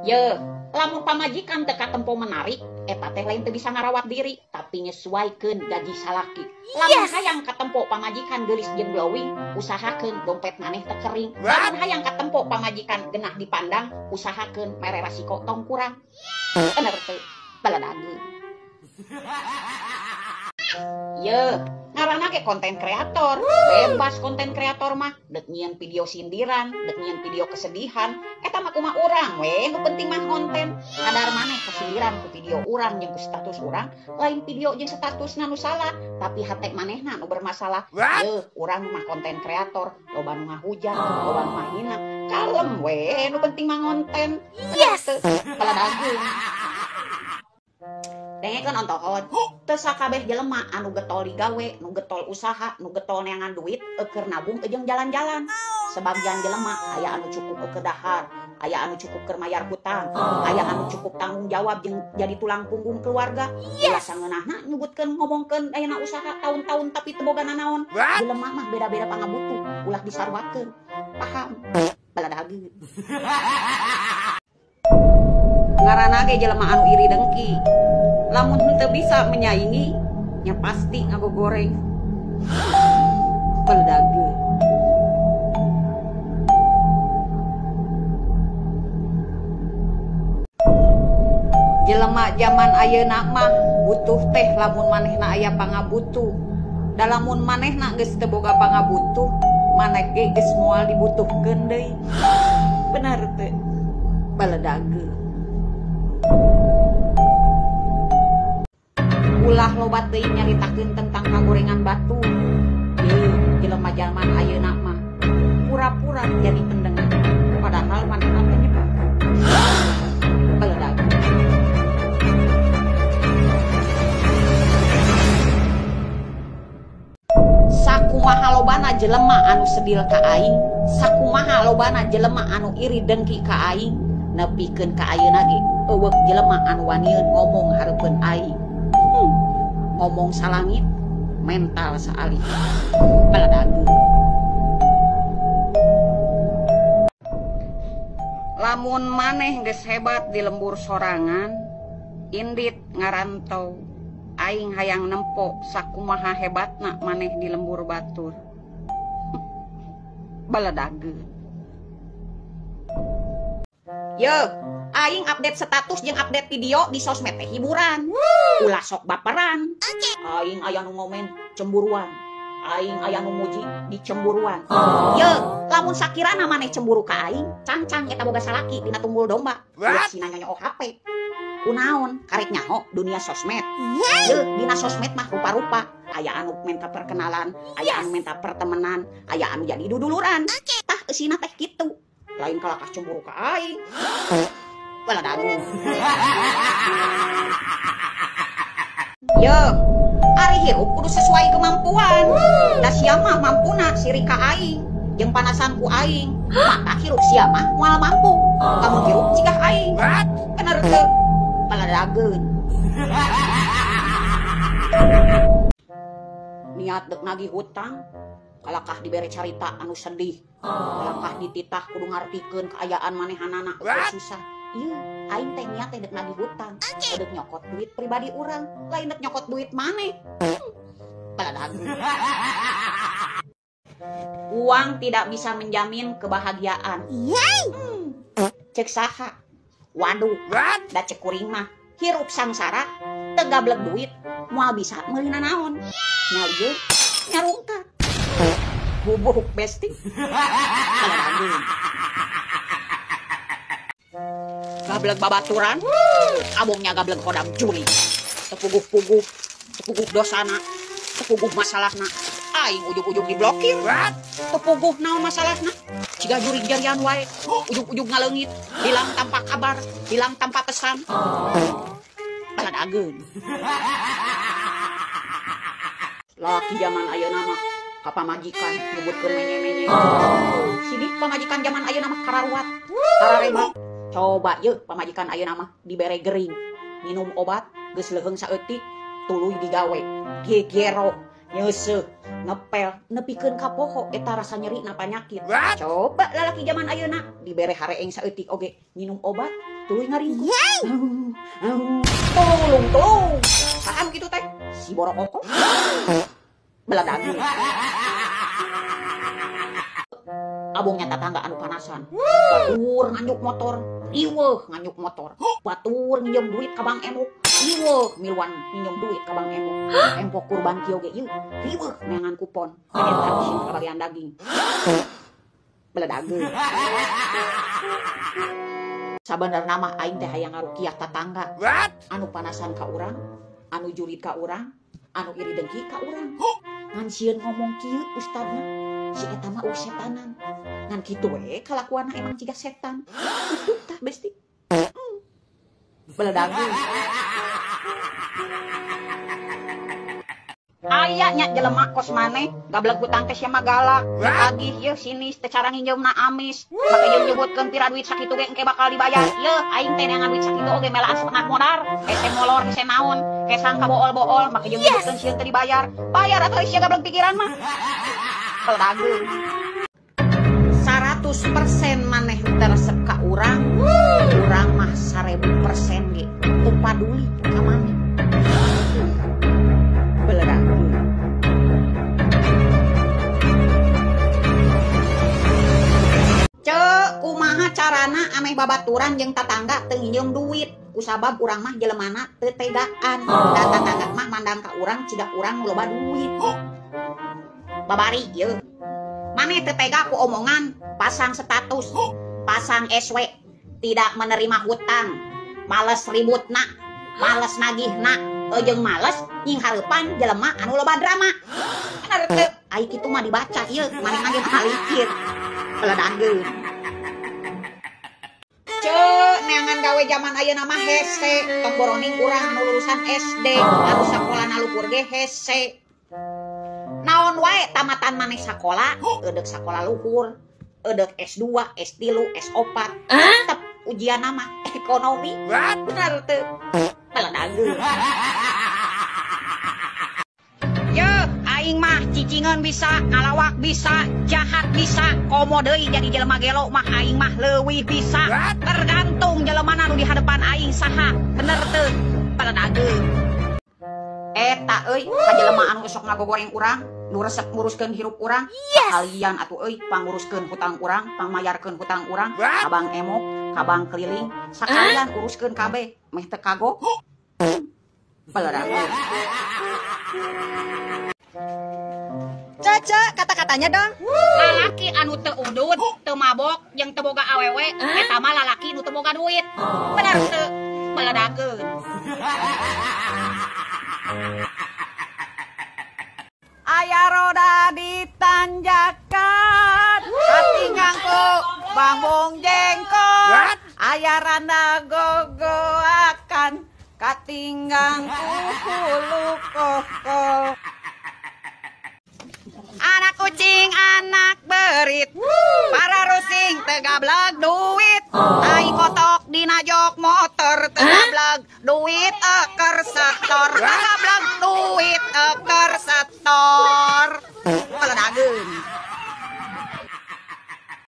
Ye, lamun pamajikan teu katempo menarik, eta teh lain teu bisa ngarawat diri, tapi nyesuaikeun gaji salaki. Lamun hayang katempo pamajikan geulis jeung glowing, usahakeun dompet maneh teu kering. Lamun hayang katempo pamajikan genah dipandang, usahakeun mere rasiko tong kurang. Bener teu? Baladageun. Ye, ngaranna ge konten kreator. Bebas konten kreator mah, dek nyieun video sindiran, dek nyieun video kesedihan, eta mah kumaha urang we, nu penting mah konten. Kadar maneh kesindiran ku video urang jeung ku status urang, lain video jeung statusna nu salah, tapi hate manehna nu bermasalah. Ye, urang mah konten kreator, loba nu ngahujat, loba nu ngahina, kalem we, nu penting mah konten. Yes. Baladageun. Dengekeun ontohod, teu sakabeh jelema anu getol digawe, nu getol usaha, nu getol neangan duit, eukeun nabung jeung jalan-jalan. Sebagian jelema aya anu cukup eukeun dahar, aya anu cukup keur mayar hutang, aya anu cukup tanggung jawab jeung jadi tulang punggung keluarga. Ulah sangeunahna nyebutkeun ngomongkeun ayeuna usaha tahun-tahun tapi teu boga nanaon. Jelema mah beda-beda pangabutuh, ulah disarwakeun. Paham? Baladageun. Ngaranna ge jelema anu iri dengki. Lamun henteu bisa menyaingi, nya pasti ngagogoreng. Baladageun. Jelema jaman ayeuna mah butuh teh lamun manehna aya pangabutuh. Da lamun manehna geus teu boga pangabutuh, maneh ge geus moal dibutuhkeun deui. Bener teu? Baladageun. Ulah loba teuing nyaritakeun tentang kagorengan batu. Yeuh, jelema jaman ayeuna mah pura-pura jadi pendengar, padahal manehna penyebab. Baladageun. Sakumaha lobana jelema anu sedil ka aing, sakumaha lobana jelema anu iri dengki ka aing, nepikeun ka ayeuna ge eueuh jelema anu wanieun ngomong hareupeun aing. Ngomong salangit, mental saalih. Baladageun. Lamun maneh geus hebat di lembur sorangan, indit ngarantau, aing hayang nempo sakumaha hebatna maneh di lembur batur. Baladageun. Ye, aing update status jeung update video di sosmed teh hiburan. Ulah sok baperan. Aing aya nu ngomen cemburuan. Aing aya nu muji di cemburuan. Ye, lamun sakirana maneh cemburu ka aing, cangcang eta boga salaki dina tunggul domba. Ulah sina nyonyo HP. Kunaon karek nyaho dunia sosmed. Ye, dina sosmed mah rupa-rupa. Aya anu minta perkenalan, aya anu minta pertemanan, aya anu jadi duduluran. Tah eusina teh kitu. Lain kalakah cemburu ka aing. Baladageun. Ye, ari hirup kudu sesuai kemampuan. Da sia mah mampuna sirik ka aing, jeung panasan ku aing. Maka hirup sia mah moal mampu. Lamun hirup cigah aing. Bener teu? Baladageun. Niat dek nagih hutang, kalakah dibere carita anu sedih. Kalakah dititah kudu ngartikeun kaayaan manehanana eueuh susah. Ieu aing teh niat teh dek nagih hutang, dek nyokot duit pribadi urang, lain dek nyokot duit maneh. Baladageun. Uang tidak bisa menjamin kebahagiaan. Cek saha? Waduh, da cek kuring mah hirup sangsara, teu gablek duit, moal bisa meuli nanaon. Nyalieu nyarungkat. Bubuk besti. Baladageun. Gablek babaturan, abongnya gablek kodam juri. Tepuguh-puguh, tepuguh dosana, tepuguh masalahna. Aing ujug-ujug diblokir. Tepuguh naon masalahna. Ciga jurig jarian wae, ujug-ujug ngaleungit, hilang tanpa kabar, hilang tanpa pesan. Baladageun. Laki zaman ayeuna mah ka pamajikan nyebutkeun menye-menye. Sidik pamajikan zaman ayeuna mah kararuat, kararebat. Coba yeuh pamajikan ayeuna mah dibere gering, minum obat geus leuheung saeutik, tuluy digawe, gegero, nyeuseuh, ngepel, nepikeun ka poho eta rasa nyeri na panyakit. Coba lalaki zaman ayeuna dibere hareeng saeutik oge, minum obat Tuluy ngaringkuk. Tolong tolong. Saha kitu teh? Si borokoko. Beledageun. Abongnya tatangga anu panasan. Batur nganjuk motor, riweuh nganjuk motor. Batur nginjem duit ka Bang Emok, riweuh miluan nginjem duit ka Bang Emok. Empok kurban kieu ge ieu, riweuh neangan kupon. Eta sieun kabagian daging. Beledageun. Sabenerna mah aing teh hayang ngarukiah tatangga. Anu panasan ka urang, anu jurid ka urang, anu iri dengki ka urang. Ngan sieun ngomong kieu ustadna. Si eta mah setanan. Ngan kitu we kalakuanna emang jiga setan. Itu tah besti. Beledageun. Aya nya jelema kos maneh gableg hutang teh sia mah galak. Tagih yeuh sinis teh cara nginjeumna amis. Make jeung nyebutkeun pira duit sakitu ge engke bakal dibayar. Yeuh aing teh neangan duit sakitu oge melaan setengah modar. Hese molor hese naon, kesang kabool-bool make jeung nyebutkeun sieun teu dibayar. Bayar atuh sia gableg pikiran mah. Beledageun. 100% maneh teu resep ka urang, urang mah 1000% ge teu paduli ka maneh. Beledageun. Ceu, kumaha carana ameh babaturan jeung tatangga teu nginjeum duit? Kusabab urang mah jelemana teu tegaan. Da tatangga mah mandang ka urang ciga urang nu loba duit. Babari ieu. Maneh teu tega ku omongan, pasang status, pasang SW, tidak menerima hutang, males ributna, males nagihna, jeung males nyinghareupan jelema anu loba drama. Bener teu? Ai kitu mah dibaca ieu, manehna ge malikir. Beledageun. Ceu, neangan gawe jaman ayeuna mah hese, tong boroning urang anu lulusan SD, anu sakolana luhur ge hese. Naon wae tamatan maneh sakola, eudek sakola luhur, eudek S2, S3, S4, tetep ujian mah ekonomi. Bener teu? Beledageun. Yeuh, aing mah cicingeun bisa, ngalawak bisa, jahat bisa, komo deui jadi jelema gelo mah aing mah leuwih bisa. Tergantung jelemana nu di hadepan aing saha. Bener teu? Beledageun. Eta euy, ka jelema anu sok ngagogoreng urang, nu resep nguruskeun hirup urang, kalian atuh euy panguruskeun hutang urang, pangmayarkeun hutang urang, ka Bang Emok, ka Bang Keliling, sakalian uruskeun kabeh, meh teu kagok. Beledageun. Caca, kata-katanya dong. Lalaki anu teu udud, teu mabok, jeung teu boga awewe, eta mah lalaki nu teu boga duit. Bener teu? Beledageun. Aya roda di tanjakan, katinggang ku bambung jengkol. Aya randa gogoakan, katinggang ku hulu kokol. Anak kucing, anak berit, para rusing tegableg duit. Tai kotok dina jok motor tegableg duit eker setor, tegableg duit eker setor. Beledageun.